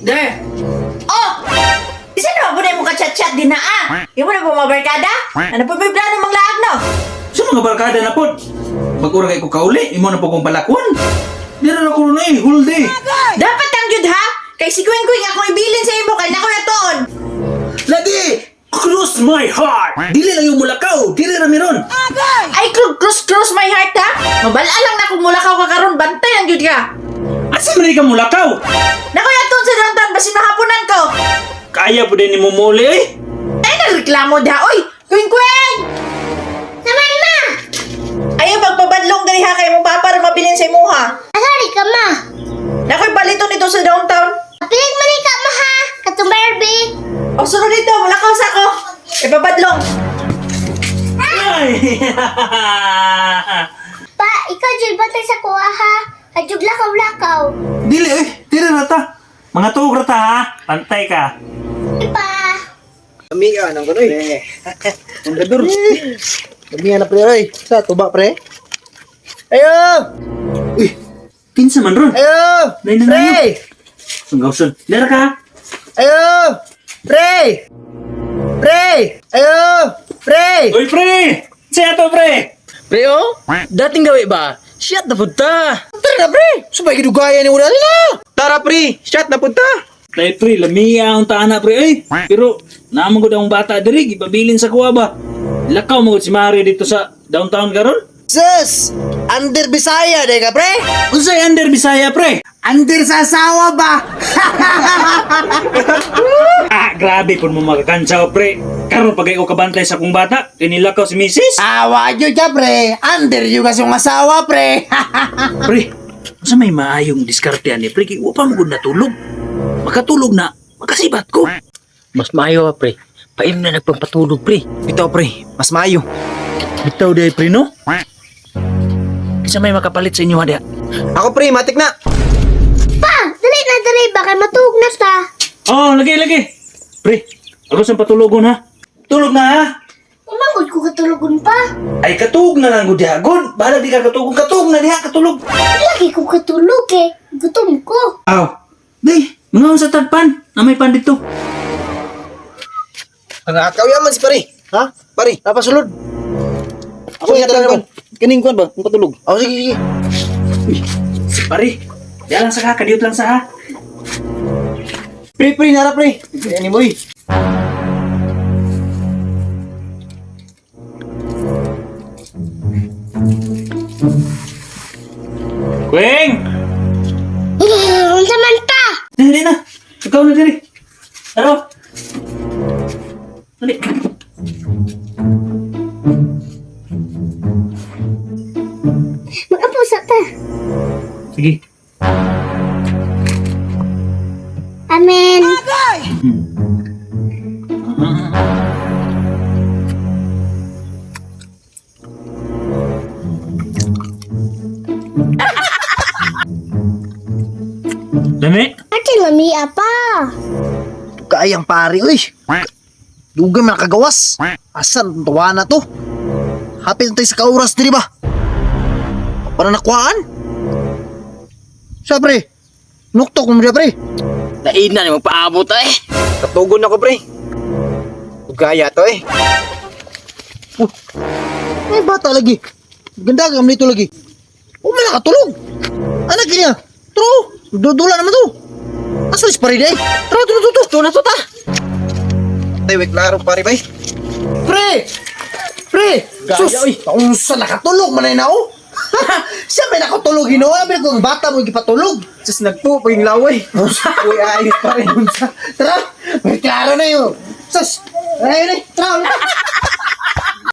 There. Oh! Isa na ba mo ka-chat-chat din na ah? Yung mo na po mga barkada? Ano po may plano mang laag no? Sa mga barkada na pod. Pag-ura kay ko kauli, imo na po kong palakon. Dira na ko na eh, whole day. Dapat ang yun ha? Kay si Kwing Kwing ako ibilin sa imo kay nako na toon. Lagi! Cross my heart! Dili lang yung mulakaw, dili ra meron. Ay cross cross my heart ha? Mabala lang na kung mulakaw ka karon bantay ang yun ka. Asa man ka mulakaw? Nako na toon sa downtown basin mahaponan ko. Kaya po din ni mumuli eh. Ay nagreklamo da oy. Kwing Kwing! Naman ma! Ayaw pagpabadlong diri ha kay mong papa ra mabilin sa imuha. Asari ka ma! Nakoy palito nito sa downtown. Pilig man ka ma ha! Katong Barbie! O sunod dito, mulakaw sa ko. Ipabadlong. Ay! Pa, ikaw jud bantay sa kuha ha! Adjug lakaw-lakaw! Dili eh, dili ra ta. Mga tuog ra ta ha. Pantay ka. Pa! Amiga, nang kunoy. Ang gadur. Amiga na pre oy. Sa tuba pre. Ayo! Uy, kinsa man ron? Ayo! Nay, nay, Pre! nay. Ang gawson. Dira ka. Ayo! Pre! Pre! Ayo! Pre! Uy, pre! Siya to, pre! Pre, oh, dating gawi ba? Shit na punta. Tara na pre! Sabay gidugayan ni wala nila. Tara, pre, shot na punta. Tay pre, lamia ang taana pre ay. Pero naman gud ang bata diri gipabilin sa kuwa ba. Lakaw mo gud si Mari dito sa downtown karon. Sus! Under Bisaya day ka pre! Unsay under Bisaya pre? Under sa asawa ba? Ah, grabe pud mo makakantsaw pre. Karon pagay ko kabantay sa kong bata, kinilakaw si misis. Awa jud ka pre! Under jud ka sa iyong asawa pre! Pre, unsa may maayong diskarte ani pre kay wa pa mo gud natulog. Makatulog na, makasibat ko. Mas maayo pa, pre. Paim na nagpampatulog, pre. Bitaw pre, mas maayo. Bitaw day pre no? Kinsa may makapalit sa inyo ha diha? Ako pre, matik na. Pa! Dali na dali ba kay matuog na ta! Oh, lagi lagi. Pre, ako sa patulogon ha. Tulog na ha. Umangod ko katulogon pa! Ay, katug na lang gud diha. Gud, bahala di ka katugong. Katug na diha, katulog. Lagi ko katulog eh! Gutom ko! Aw. Day, mga unsa tagpan. Na may pan dito. Ang akaw yaman si pare. Ha? Pare, Napasulod. ako yung tanan Kining kuan ba? Ang patulog. Oh, sige, sige. Uy, si pare. Diya lang sa ka, kadiyot lang sa ha. Pre, pre, nara pre. Ani mo eh. Kweng! Unsa man pa! Dili na. Ikaw na diri. Tara. Dali. Mag-apusa ta! Sige. Amen! Dami. Ate lamia pa! Kayang pare uy. Dugay man kagawas. Asan tuwa na to? Hapit na tayo sa kauras diri ba? Para nakuhaan? Sa pre. Nuktok mo diri pre. Naina ni magpaabot eh. Katugon ako pre. Ugaya to eh. May bata lagi. Ganda ka dito lagi. O may nakatulog. Anak niya. True. Dudula naman to. Asa is pare day? Tara, tara, tara, tara. na to ta. Tay, wait klaro pare bay. Pre! Pre! Sus! Unsa nakatulog man ay na oh. Siya may nakatulog Ginoo, abi ko ang bata mo gipatulog. Sus nagpo paging laway. Uy, ayos pare. Tara, may klaro na yun. Sus! Ayun eh, tara.